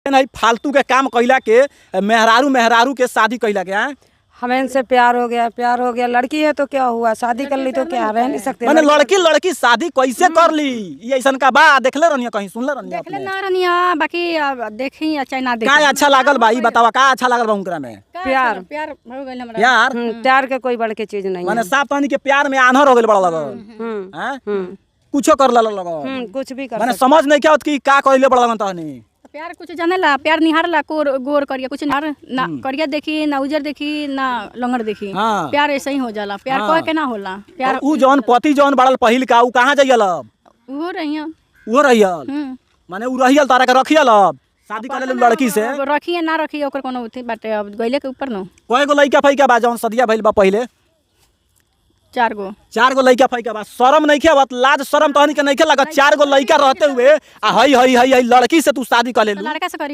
नहीं फालतू के काम कइला के, मेहरारू मेहरारू के शादी कइला के हैं? हमें इनसे प्यार हो गया, प्यार हो गया। लड़की है तो क्या हुआ, शादी कर ली तो क्या, रह नहीं सकते। माने लड़की लड़की शादी कैसे कर ली? ये ऐसन का बा देखले रहनी, कहीं सुनले रहनी? देखले अपने ना रहनी, बाकी अब देखी या चाहे ना देखी। का अच्छा लागल बा, ई बतावा, का अच्छा लागल बा उनकरा में? का प्यार। अच्छा, प्यार हो गइल हमरा। प्यार। प्यार के कोई बड़ के चीज नहीं माने है। साफ पानी के प्यार में आन्हर हो गेल बड़ा लगल हैं? कुछो कर लल लगल। कुछ भी कर माने सकते। समझ नहीं क्या होत कि का कइले बड़ा लगन तहनी। प्यार कुछ जानेला? प्यार निहारला, कोर गोर करिया कुछ निहार ना, करिया देखी ना, उजर देखी ना, लंगड़ देखी। प्यार ऐसे ही हो जाला, प्यार कह के ना होला प्यार। और ऊ जौन पति जौन बड़ल पहिल का, ऊ कहाँ जाइयल अब? उहो रहियन। उहो रहियल? माने ऊ रहियल तारा के रखियल अब शादी करे ले लड़की से? अब रखिए ना रखिए, ओकर कोनो उथी बाटे, अब गइले के ऊपर न। कय गो लइका फैका बा जौन सदिया भइल बा पहिले? 4 गो। 4 गो लइका फैका बा। शरम नहीं खे आवत? लाज शरम तहनी के नहीं खे लागत? 4 गो लइका रहते हुए आ हई हई हई हई लड़की से तू शादी कर लेलू? लड़का से करी।